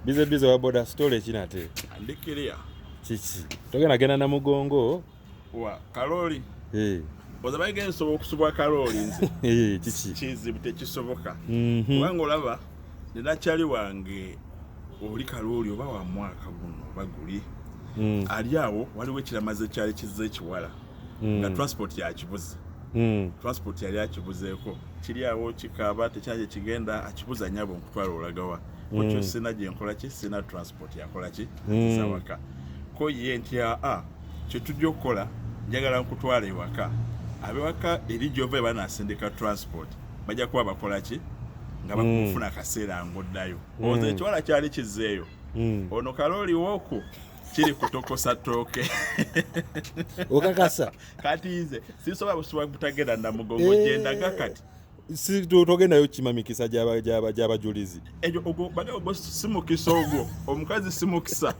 Bize bize wa boda story kinate. Ndi clear. Kiki? Togenda genda na mugongo. Wa kaloli. Eh. Oza bayige nsobola okusubwa kaloli nze. Eh, kiki? Kizibu tekisoboka. Kubanga olaba nina kyali wange oli kaloli oba wa mwaka guno oba guli. Ali awo waliwo ekiramaze kyali kizze ekiwala. Nga transport yakibuze. Transport yali akibuzeeko. Kiri awo kikaaba tekyaje kigenda akibuza nyabo nkutwala olagawa. Kyo sina gye nkola ki sina transport yakola ki waka. Ko ye nti aa kye tujja okukola njagala nkutwala ewaka. Abewaka eri gy'ova banasindika transport bajja kuba bakola ki nga bakufuna akaseera ng'oddayo. Olowooza ekiwala kyali kizzeeyo. Ono kalooli wooku kiri kutokosa ttooke. Okakasa. Kati nze sisobola busobola butagenda Namugongo gye ndaga kati. Si togendayo kima mikisa gy'abajulizi. Ekyo ogwo bagamba ogwo si mukisa ogwo omukazi si mukisa.